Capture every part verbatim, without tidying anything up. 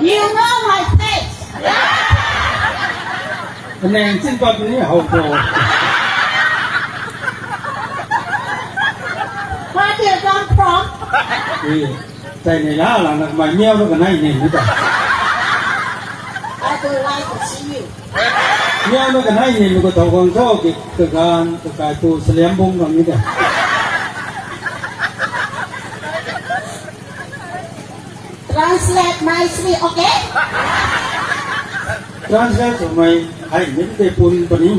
You know my face. Nang chin pat ni how to. Where do you come from? Tei ni la la na mai miao na kanai ni ni ta. I would like to see you. Miao na kanai ni ni ko thau kang cho ki kagan kakai tu saliam bung kang ni ta. Translate nicely, okay? Translate so mai hai min te pun pani.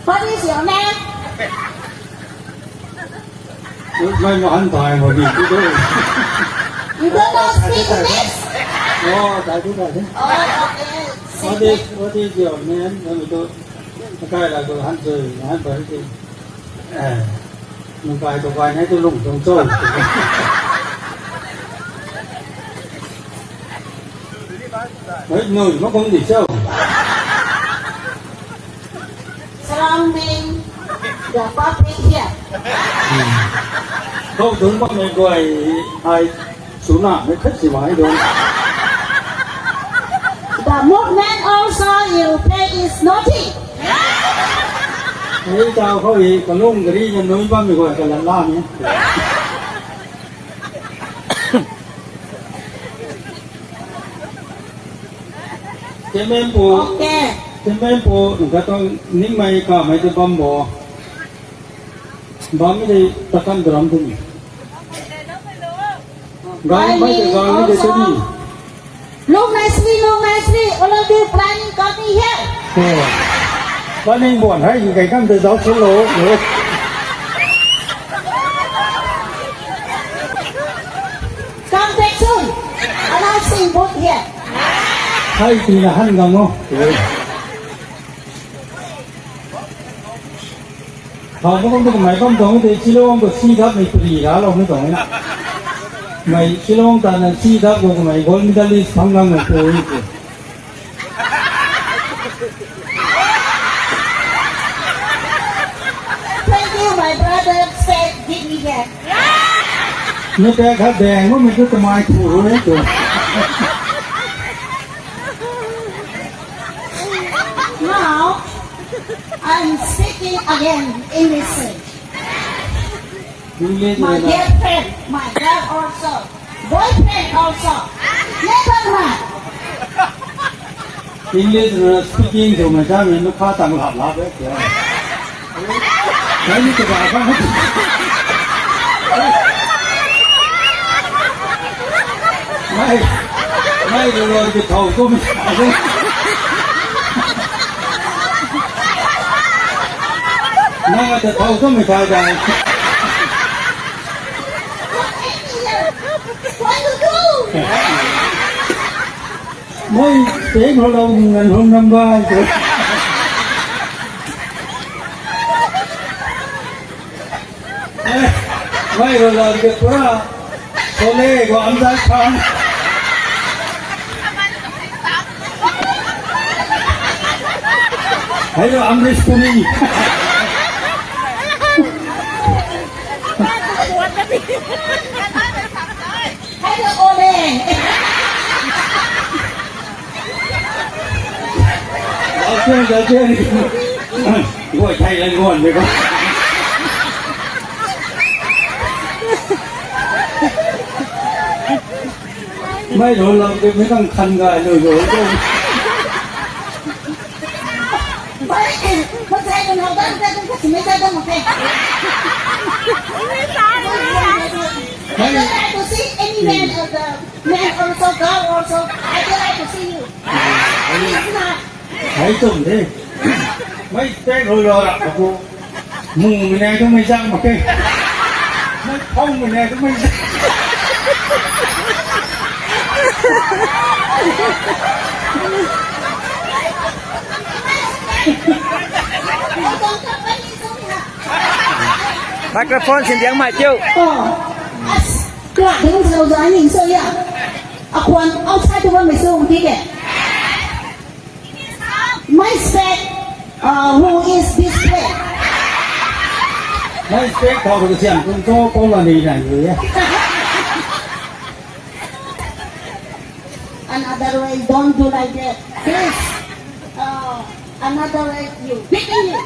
What is your name? Mai mo han tai mo ni tu do. You don't know speak English? Oh, tai tu tai tu. Oh, okay. What is, what is your name? Nang tu kai la tu han tu han bai tu. Eh, nang kai tu kai nai tu lung tung cho. Hei, nui ma kong di cho. Surrounding the public here. Kau tung ma mei guay ai suna mei khat si mai dong. The movement also you pay is nothing. Hei tau khou hei kalung gari na nui bam mei guay kalan la ni. Chairman pu, okay. Chairman pu, nang katuang ningmei kamei tu bam bo. Bam ni dei takan drum tu ni. Gang mai de, gang ni de tu ni. Look nicely, look nicely. All of you planning coming here. Oh. Planning buan hai, kai kam de zau silo. Come back soon. Announcing both here. Hai, tina han gang o. Hau ma kum tu kamei bam tuang te Shillong khou si dap mei pari ra lou mei tuang e. Mei Shillong ta na si dap khou kamei gold medalist phang lang mei pu e. Thank you, my brother. Say, give me that. Ni pe khat deng mo mei tu kamei thu ru e tu. Now, I'm speaking again English. English my na girlfriend, my girl also, boyfriend also. Never mind. English na speaking tu mei ta mei nu kha tang lap lap e kya. Nai ni tu ba kha. Nai, nai lo lo ki thau kum. Nai ta thau kum thai dai. What to do? Mei, teng ho lou ngan hum nam bai tu. Eh, mei ro lou ke pura. Sole ko Amjad Khan. Hello, Amrish Puri. Hello, Ole. Lauthian, Lauthian. Guay thei lan guan mei ko. Mei ro lou ke mei kang khan gay lou lou ko. Mei, mei, mei, mei, mei, mei. Would you like to see any man of the men also, girl also? I would like to see you. Please, not. Hei tum de. Mei tek rui lo ra ka bu. Mu mei nai tu mei zang mak ke. Mei phong mei nai tu mei zang. Microphone sin diang mai tiu. Oh, as, kla ding zau zai ning so ya. Akhwan outside tu mei sung ti ke. My spec, uh, who is this place? Mei spek thau rui kasiam kum cho pou la ni nai rui e. Another way, don't do like that. Please. Uh, another way, you beat me.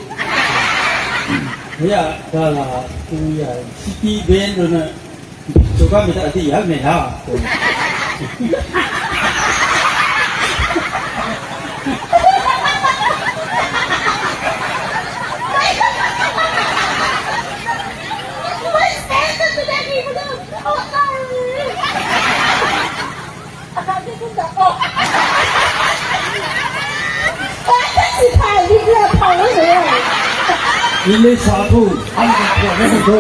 Ya, da la, tu ya, city band rui na, so ka mi ta di ya me ha. English sa thu, an kan thu, an kan thu.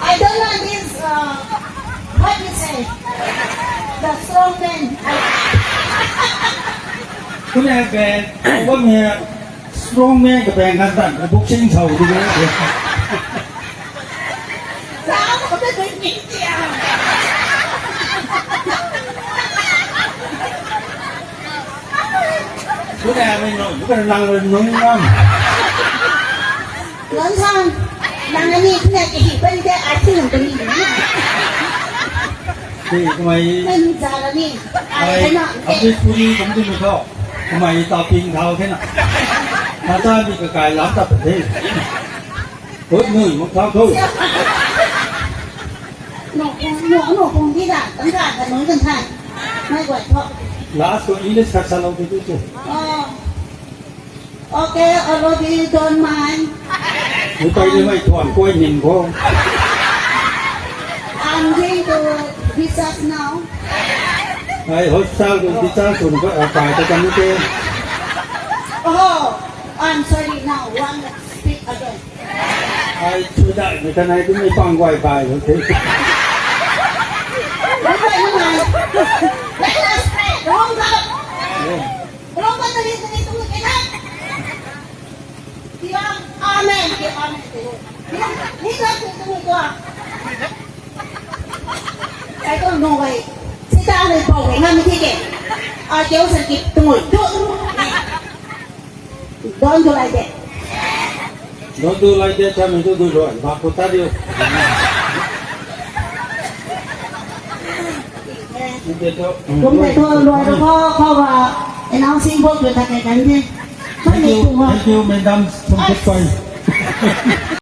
I don't know this, uh, what you say, the strong man. Kune band, bam he, strong man ka band kan tan, boxing sau di. Sa ko ta dui ni tia. Kune mi no, kune nang nung ngam. Lon san, nang ani kune ki hi pen de a thil nung kuni. Hey, kamei. Pen za la ni. Ai, ai, na, abis puri kum tu mi tho. Kamei ta ping thau the na. Na ta mi ka kai lam ta the. Hoi nui mak thau tho. No, no, no, kung di da, tang da, da nung kan thai. Mai guay tho. Last ko English khat sa lou tu tu. Oh. Okay, all of you don't mind. Ni pai ni mai thuan koi nin ko. I'm going to discharge now. Ai hospital ko discharge sun ko, ah, pai ta kan ni te. Oh, I'm sorry now. One speak again. Ai chu dai ni kan ai tu ni pang guay bai lo te. Don't mind, don't mind. Let us pray. Don't mind. Rongba tari tari tung ke na. Tira, amen, ke amen, ke. Tira, ni ka tu tu ko. Ai ko no wai. Sita ne pau ke ngam ti ke. A ke o san ki tu tu. Don't do like that. Don't do like that, tell me to do right. Ba ko ta diu. Kum tei thu luai rui khou, khou ba, announcing board rui ta kei kan the. Thank you, thank you, Madam Thongkutpei.